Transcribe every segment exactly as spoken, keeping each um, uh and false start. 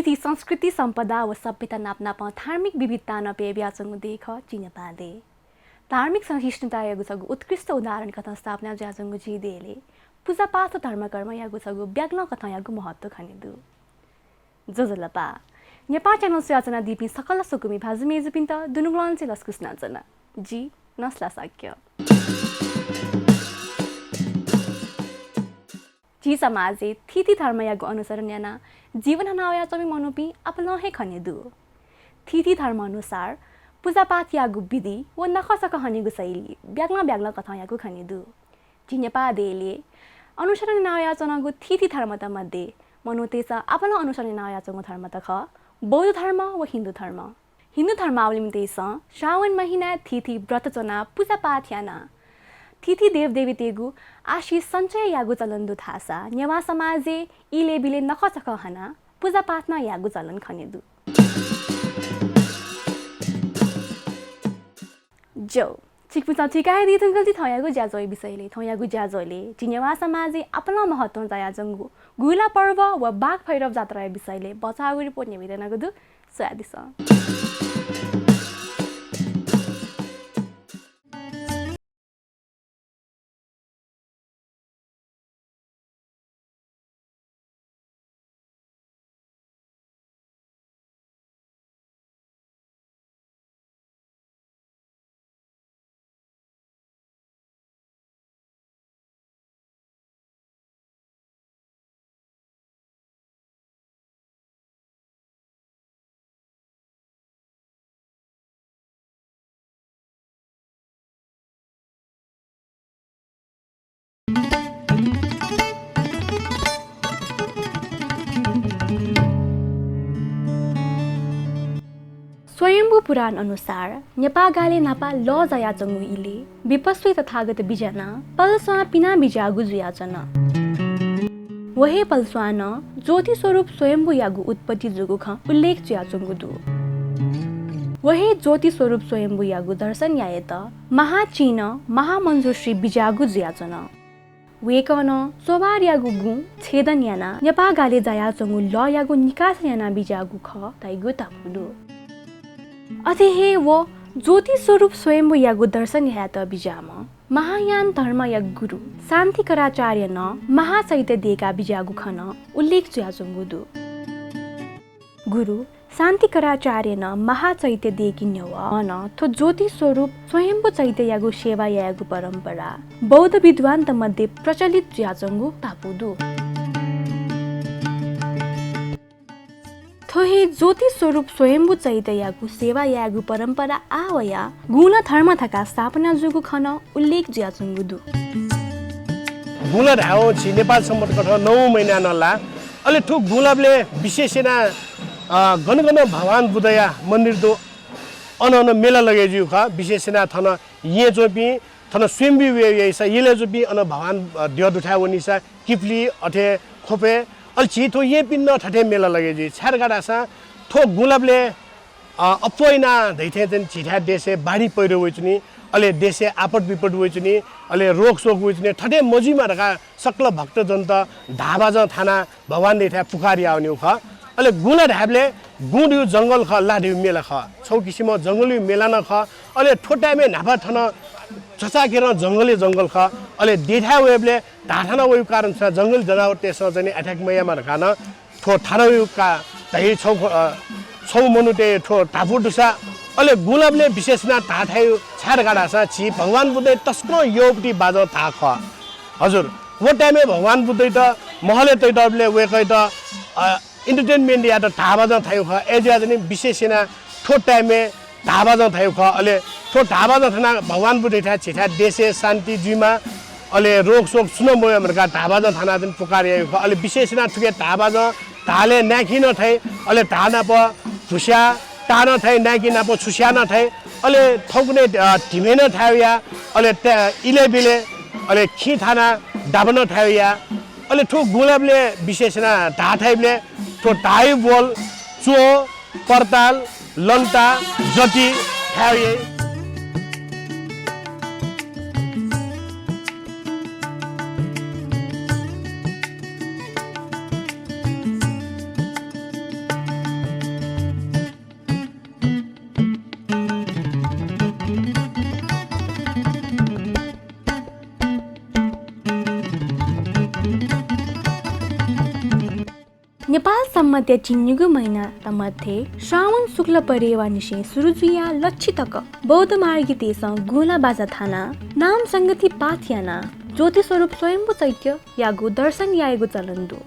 ति संस्कृति, सम्पदा व सभ्यता नापनापं धार्मिक विविधतां नं प्यबियाच्वंगु देय् खः झी नेपाः देय्। धार्मिक सहिष्णुतायागु छगू उत्कृष्ट उदाहरण कथं स्थापना जुयाच्वंगु झी देय्‌ले पुजापाठ व धर्मकर्मयागु छगू ब्यागलं कथंयागु महत्व खने दु। ज्वजलपा। नेपाः channel स्वयाच्वनादीपिं सकल स्वकुमि भाजु मय्‌जुपिन्त दुनुगलंनिसें लसकुस यानाच्वना। जि नसला शाक्य। झी समाजय् थीथी धर्मयागु अनुसरण यानाः जीवन हनावयाच्वंपिं मनूपिं आपालं हे खने दु। थीथी धर्म अनुसार पुजापाठयागु विधि व नखःचखः हनेगु शैली ब्यागलं ब्यागलं कथंयागु खने दु। झी नेपाः देय्‌ले अनुसरण यानावयाच्वनागु थीथी धर्मत मध्ये मनूतय्‌सं आपालं अनुसरण यानावयाच्वंगु धर्मत खः बौद्ध धर्म व हिन्दू धर्म। हिन्दू धर्मावलम्बीतय्‌सं श्रावण महिनाय् थीथी व्रत च्वनाः पुजापाठ यानाः थीथी देवदेवीतय्‌गु आशिष सञ्चय याःगु चलन दु धाःसा नेवाः समाजय् इलय्‌बिलय् नखःचखः हनाः पुजापाठ नं याःगु चलन खने दु। ज्यू, छिकपिन्सं थुइका हे दी धुंकल ति थौंयागु ज्याझ्वःया विषयलय्। थौंयागु ज्याझ्वलय् झी नेवाः समाजय् आपालं महत्वं जायाच्वंगु गुंला पर्व व बाघ भैरव जात्राया विषयलय् भचा छगू report न्ह्यब्वयातयागु दु, स्वयादिसँ। स्वयम्भू पुराण अनुसार नेपाः गालय् न्हापा लः जायाच्वंगु इलय् विपस्वी तथागत बिज्यानाः पलस्वां पिना बिज्याःगु जुयाच्वन। व हे पलस्वां नं ज्योति स्वरूप स्वयम्भूयागु उत्पत्ति जूगु खँ उल्लेख जुयाच्वंगु दु। व हे ज्योति स्वरूप स्वयम्भूयागु दर्शन यायेत महाचिं नं महामञ्जुश्री बिज्याःगु जुयाच्वन। वय्कलं चोभारयागु गुँ छेदन यानाः नेपाः गालय् जायाच्वंगु लःयागु निकास याना बिज्याःगु खः धइगु धापू दु। अथे हे व ज्योति स्वरूप स्वयम्भूयागु दर्शन यायेत बिज्याःम्ह महायान धर्मया गुरु शान्तिकराचार्यं नं महाचैत्य दय्का बिज्याःगु खँ नं उल्लेख जुयाच्वंगु दु। गुरु शान्तिकराचार्यं नं महाचैत्य दय्के न्ह्यः नं थ्व ज्योति स्वरूप स्वयम्भू चैत्ययागु सेवा यायेगु परम्परा बौद्ध विद्वान्त मध्ये प्रचलित जुयाच्वंगु धापू दु। थ्व हे ज्योति स्वरूप स्वयम्भू चैत्ययागु सेवा यायेगु परम्परा आः वयाः गुंला धर्म धकाः स्थापना जूगु खँ नं उल्लेख जुयाच्वंगु दु। गुंला धायेवं झी नेपाल सम्बत कथं नौ महिना नं लाः। अले थ्व गुंलाबलय् विशेष यानाः, अ, गन गन भगवान बुद्धया मन्दिर दु, अन अन मेला लगे जुइगु खः। विशेष यानाः थन येँ च्वंपिं, थन स्वयम्भू वयेगु याइसा, यलय् च्वंपिं अन भगवान, अ, द्यः दुथाय् वनीसा, किपुली, अथे ख्वपय्, अले झी थ्व येँपिं नं थथे मेला लगे जुइ। छाय् धकाः धाःसा थ्व गुंलाबलय्, अ, अप्वः यानाः धइथें चाहिँ झीथाय् देशय् बाढी पैह्रो वइच्वनी, अले देशय् आपत विपत वइच्वनी, अले रोगशोक वइच्वनी, थथे मजुइमा धकाः सकल भक्तजनत धाःबाजं थानाः भगवान देय्थाय् पुकार याः वनीगु खः। अले गुंला धायेबलय् गुं धइगु जंगल खः, ला धइगु मेला खः। छगू किसिमं जंगलया मेला नं खः। अले थ्व time-य् न्हापा थन छचाःखेरं जंगलया जंगल खः। अले देय्थाय् वयेबलय् धाः थानाः वइगु कारण छु, जंगली जनावरतय्सं चाहिँ attack मयायेमा धकाः नं थ्व थानाः वइगु का धइ छगू, अ, छगू मनूतय् थ्व धापू दुसा, अले गुंलाबलय् विशेष यानाः धाः थाइगु छाय् धकाः धाःसा झी भगवान बुद्धया तसकं यःपति बाजं धाः खः। हजुर, व time-य् भगवान बुद्धयात महलय् तइदबलय् वय्कःयात, अ, entertainment यायेत धाःबाजं थाइगु खः। अय्जुयाः चाहिँ विशेष यानाः थ्व time-य् धाःबाजं थाइगु खः। अले थ्व धाःबाजं थानाः भगवान बुद्धयाथाय् झीथाय् देशय् शान्ति जुइमा, अले रोगशोक सुं नं मवयेमा धकाः धाःबाजं थानाः चाहिँ पुकार याइगु खः। अले विशेष यानाः थुके धाःबाजं धाःलय् नाय्खिं नं थाइ, अले धाः नाप भुस्याः ताः नं थाइ, नाय्खिं नाप छुस्याः नं थाइ, अले थौंकन्हय्, अ, धिमे नं थायेगु याः, अले त-, इलय् बिलय्, अले खिं थानाः दाब नं थायेगु याः। अले थ्व गुंलाबलय् विशेष यानाः धाः थाइबलय् थ्व धाःया बोल च्वः, पर्ताल, लन्ता, जति थायेगु याइ। नेपाल सम्बतया झिंनिगू महिनात मध्ये श्रावण शुक्ल परेवानिसें सुरु जुयाः लच्छि तक बौद्ध मार्गीतय्‌सं गुँला बाजा थानाः नाम संगति पाठ यानाः ज्योति स्वरूप स्वयम्भू चैत्ययागु दर्शन यायेगु चलन दु।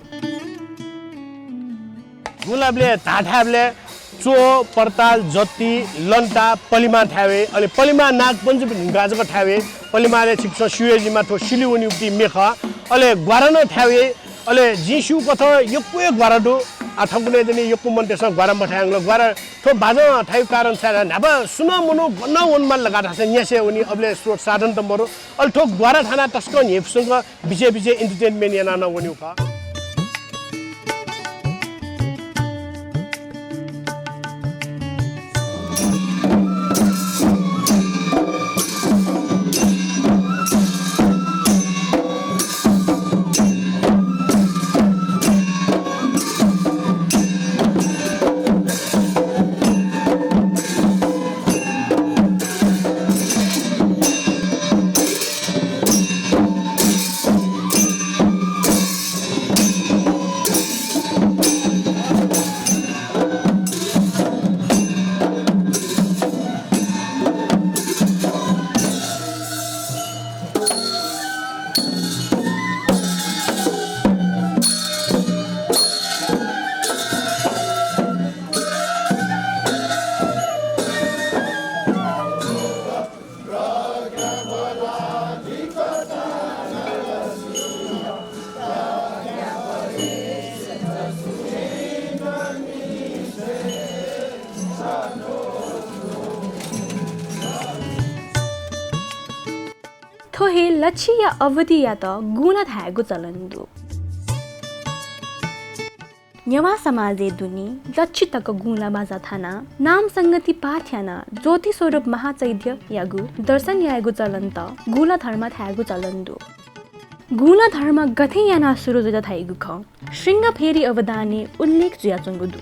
गुँलाबलय् धाःथाय्‌बलय् च्वः, पर्ताल, जति, लन्ता, पलिमा थाय् वइ। अले पलिमा नागपञ्चमी धुंकाः जक थाय् वइ। पलिमालय् छिकपिन्सं स्यू हे जिमा थ्व सिलि वनीगु मेखः। अले ग्वारा नं थाय् वइ। अले जिं स्यू कथं यक्व हे ग्वारा दु। आ, थौंकन्हय् दनि यक्व मनूतय्‌सं ग्वारा मथायंगल। ग्वारा थ्व बाजं थायेगु कारण छाय् धाःसा न्हापा सुं नं मनू गन वनेमाल धकाः धाःसा न्यासि हे वनी। अबलय् स्रोत साधन त मरु। अले थ्व ग्वारा थानाः तसकं न्ह्यइपुसे धुंकाः बिचय् बिचय् entertainment यानाः नं वनीगु खः। थ्व हे लच्छिया अवधियात गुँला धायेगु चलन दु। नेवाः समाजय् दुने लच्छि तक गुँला बाजा थानाः नाम संगति पाठ यानाः ज्योति स्वरूप महाचैत्ययागु दर्शन यायेगु चलनत गुँला धर्म धायेगु चलन दु। गुँला धर्म गथे यानाः सुरु जुल धाइगु खँ शृङ्गफेरी अवधानय् उल्लेख जुयाच्वंगु दु।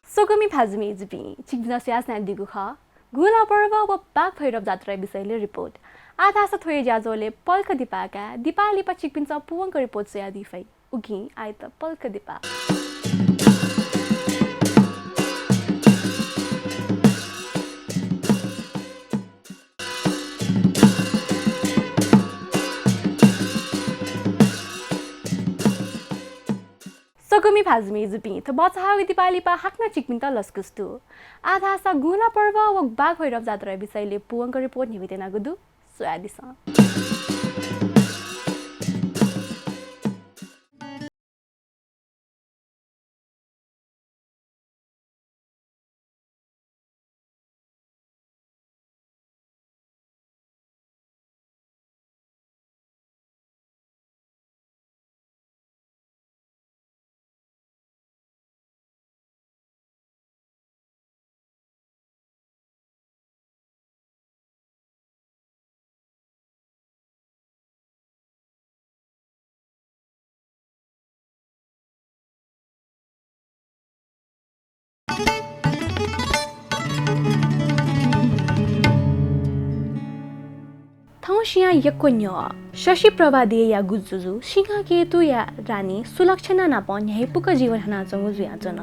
स्वकुमि भाजु मय्‌जुपिं, छिकपिन्सं स्वयाः स्यनादीगु खः गुँला पर्व व बाघ भैरव जात्राया विषयलय् रिपोर्ट। आः धाःसा थ्व हे ज्याझ्वलय् पलख दिपाः काय्, दिपाः लिपा छिकपिन्सं पूवंक रिपोर्ट स्वयादी फइ। उकिं आःयात पलख दिपाः। स्वकुमि भाजु मय्‌जुपिं, थ्व बचाःगु दिपाः लिपा हाकनं छिकपिन्त लसकुस दु। आः धाःसा गुँला पर्व व बाघ भैरव जात्राया विषयलय् पूवंक रिपोर्ट न्ह्यब्वये त्यनागु दु। स्वयादिसँ। थौं सियां यक्व न्ह्यः शशिप्रभा देयागु जुजु सिंहकेतुया रानी सुलक्षणा नाप न्ह्याइपुक जीवन हनाच्वंगु जुयाच्वन।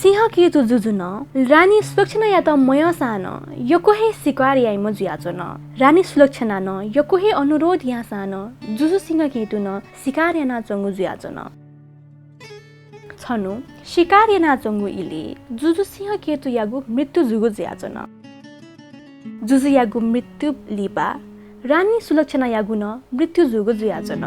सिंहकेतु जुजुं नं रानी सुलक्षणायात मयंसां नं यक्व हे शिकार याइम्ह जुयाच्वन। रानी सुलक्षणां नं यक्व हे अनुरोध याःसां नं जुजु सिंहकेतुं नं शिकार यानाच्वंगु जुयाच्वन। छन्हु शिकार यानाच्वंगु इलय् जुजु सिंहकेतुयागु मृत्यु जूगु जुयाच्वन। जुजुयागु मृत्यु लिपा रानी सुलक्षणायागु नं मृत्यु जूगु जुयाच्वन।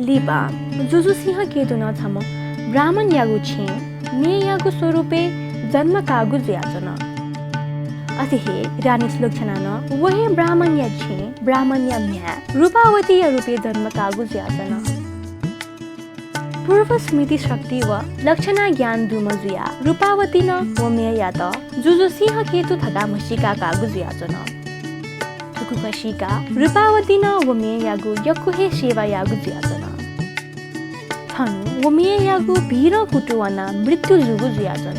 लिपा जुजु सिंहकेतुं नं छम्ह ब्राह्मणयागु छेँय् मेयागु स्वरूपय् जन्म काःगु जुयाच्वन। अथे हे रानी सुलक्षणां नं व हे ब्राह्मणया छेँय् ब्राह्मणया म्ह्याय् रूपावतीया रूपय् जन्म काःगु जुयाच्वन। पूर्व स्मृति शक्ति व लक्षणा ज्ञान दुम्ह जुयाः रूपावतीं नं व मेयात जुजु सिंहकेतु धकाः म्हसीका काःगु जुयाच्वन। थुकथं म्हसीका रूपावतीं नं व मेयागु यक्व हे सेवा याःगु जुयाच्वन। छन्हु व मेयागु भीरं कुतुं वनाः मृत्यु जूगु जुयाच्वन।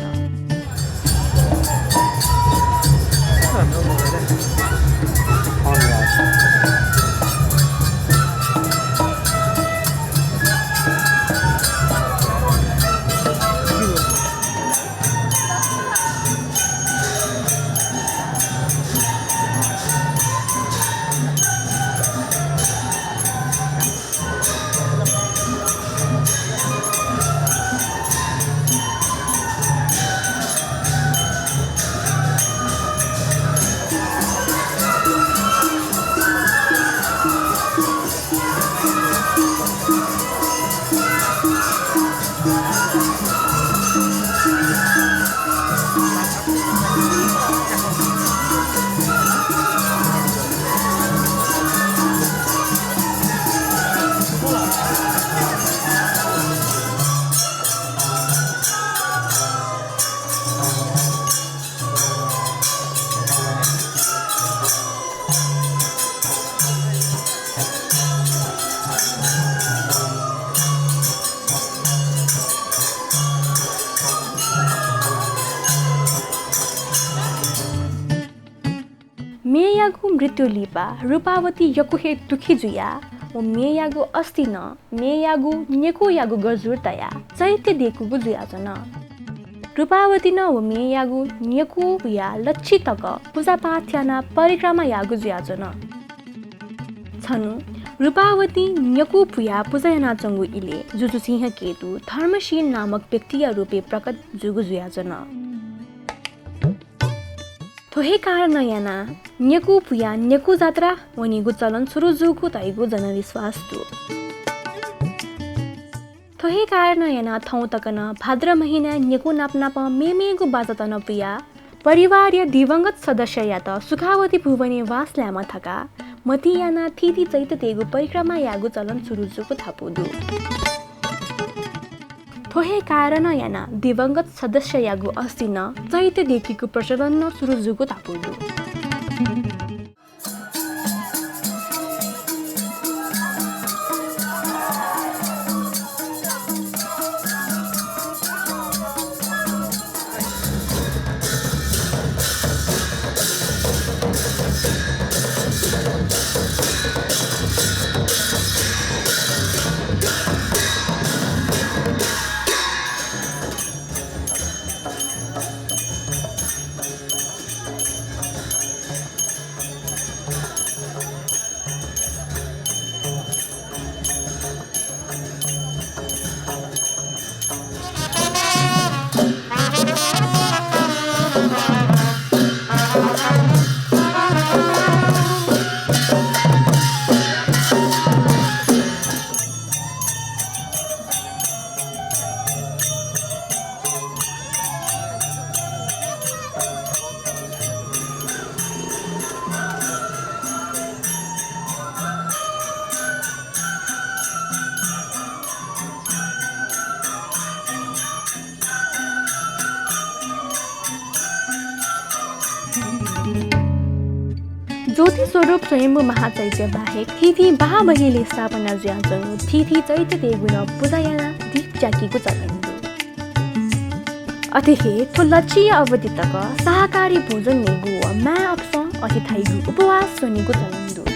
मेयागु मृत्यु लिपा रूपावती यक्व हे दुःखी जुयाः व मेयागु अस्थि नं मेयागु न्यकूयागु गजुर तयाः चैत्य देकूगु जुयाच्वन। रूपावतीं नं व मेयागु न्यकू पुयाः लच्छि तक पुजापाठ यानाः परिक्रमा याःगु जुयाच्वन। छन्हु रूपावतीं न्यकू पुयाः पुजा यानाच्वंगु इलय् जुजु सिंहकेतु धर्मशील नामक व्यक्तिया रूपय् प्रकट जूगु जुयाच्वन। थ्व हे कारणं यानाः न्यकू पुयाः न्यकू जात्रा वनीगु चलन सुरु जूगु धइगु जनविश्वास दु। थ्व हे कारणं यानाः थौं तक नं भाद्र महिनाय् न्यकू नाप नापं मेमेगु बाजात नं पुयाः परिवारया दिवंगत सदस्ययात सुखावती भुवनय् वास लायेमा धकाः मतिइ यानाः थीथी चैत्य देगु परिक्रमा यायेगु चलन सुरु जूगु धापू दु। थ्व हे कारणं यानाः दिवंगत सदस्ययागु अस्थि नं चैत्य देकेगु प्रचलन नं सुरु जूगु धापू दु। स्वरूप स्वयम्भू महाचैत्य बाहेक थीथी बाहाः बहिली स्थापना जुयाच्वंगु थीथी चैत्य देगु नं पुजा यानाः दीप च्याकीगु चलन दु। अथे हे थ्व लच्छि अवधि तक शाकाहारी भोजन नयेगु व माय् अपसं अथे धाइगु उपवास स्वनेगु चलन दु।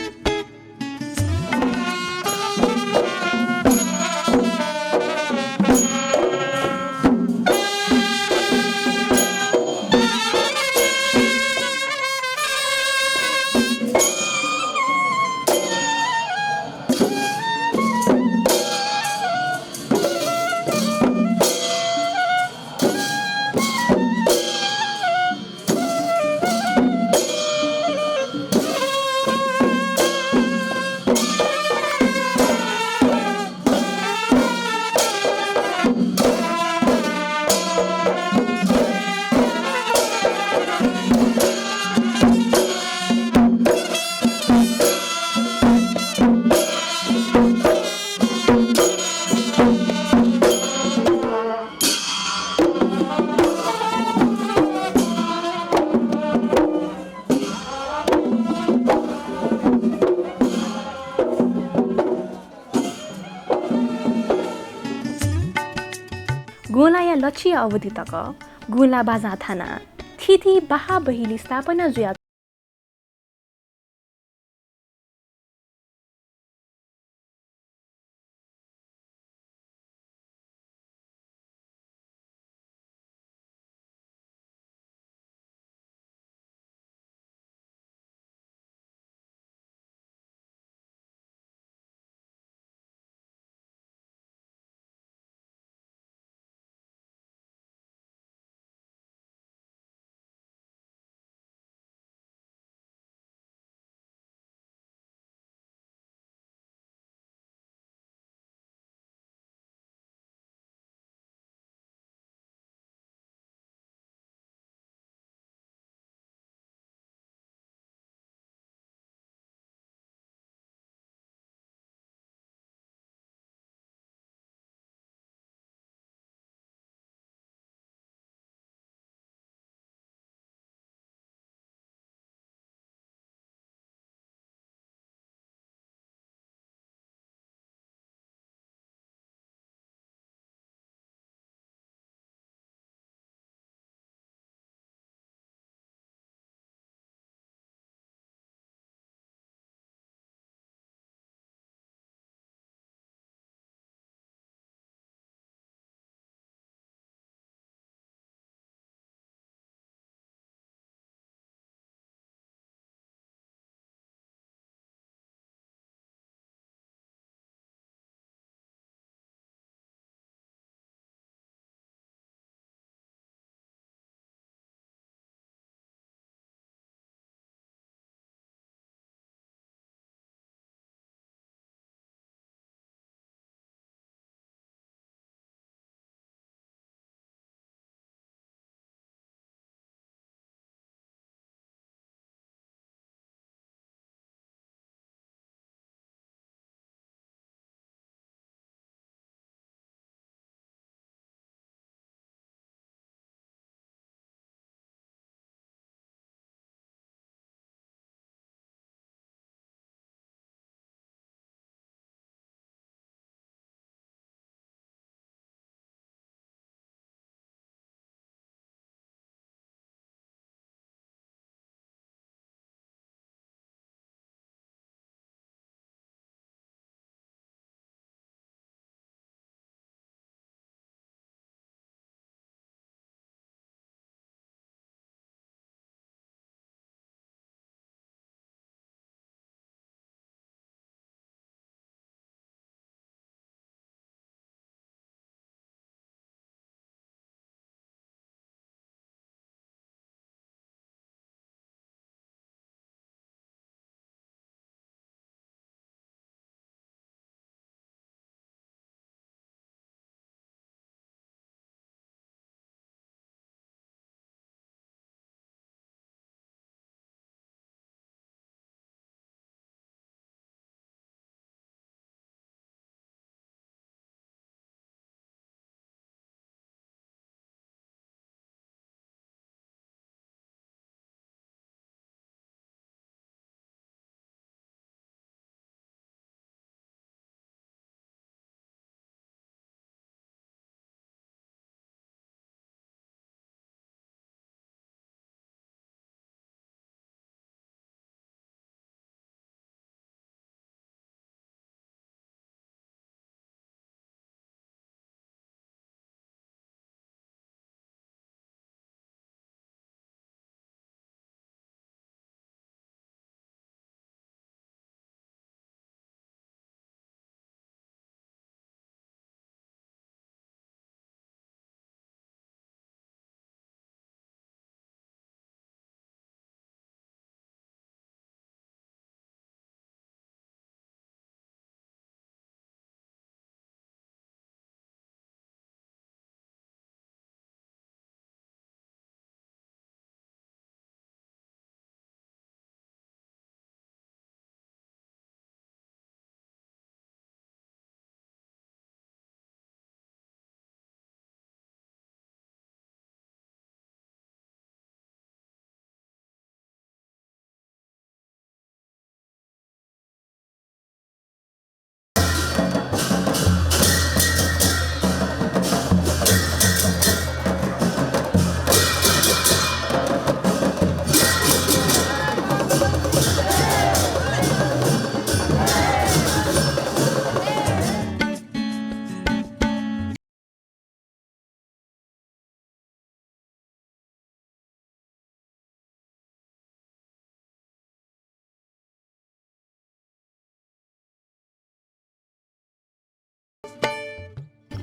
गुँलाया लच्छि अवधि तक गुँला बाजां थानाः थीथी बाहाः बहिली स्थापना जुया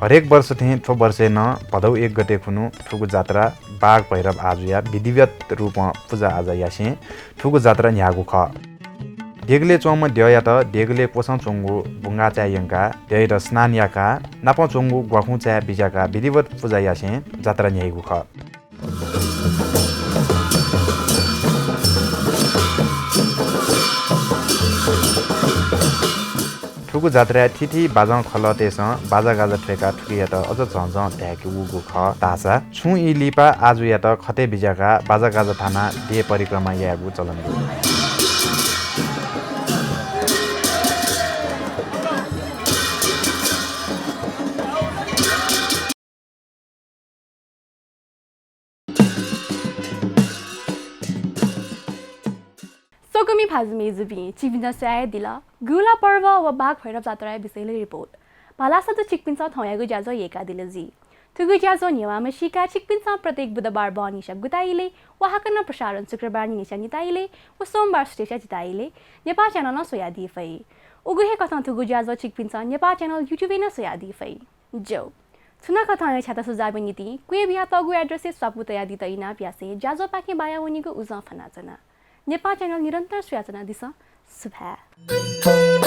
हरेक वर्ष थें थ्व वर्षय् नं भदौ एक गते खुन्हु थुगु जात्रा बाघ भैरव आजुया विधिवत रूपं पुजा आजा यासें थुगु जात्रा न्ह्याःगु खः। देगलय् च्वंम्ह द्यःयात देगलय् क्वसं च्वंगु बुंगाःचाय् यंकाः द्यःयात स्नान याकाः नापं च्वंगु ग्वाखुंचाय् बिज्याकाः विधिवत पुजा यासें जात्रा न्ह्याइगु खः। थुगु जात्राय् थीथी बाजं खलःतय्सं बाजागाजा थ्वय्काः थुकियात अझ झःझः धाय्के वूगु खः धाःसा छुं ई लिपा आजुयात खतय् बिज्याकाः बाजागाजा थानाः देय् परिक्रमा यायेगु चलन दु। स्वकुमि भाजु मय्जुपिं, छिकपिन्सं स्वयादिल गुंला पर्व व बाघ भैरव जात्राया विषयलय् रिपोर्ट। भलसा दु छिकपिन्सं थौंयागु ज्याझ्वः यय्कादिल जुइ। थुगु ज्याझ्वः न्ह्यवाः मसीकाः छिकपिन्सं प्रत्येक बुधबार बहनिसिया गुता इलय् व हाकनं प्रसारण शुक्रबार निनिसिया निता इलय् व सोमबार सुथसिया जिता इलय् नेपाः च्यानलं स्वयादी फइ। उगु हे कथं थुगु ज्याझ्वः छिकपिन्सं नेपाः च्यानल YouTube-य् नं स्वयादी फइ। ज्यू। छुं नं कथं हे छ्याता सुझावया निंतिं क्वय् बियातःगु address-य् स्वापू तयादीत इनाप यासें ज्याझ्वःपाखें बाया वनीगु उजं फ्वनाच्वना। नेपाः च्यानल निरन्तर स्वयाच्वनादिसँ। सुभाय्।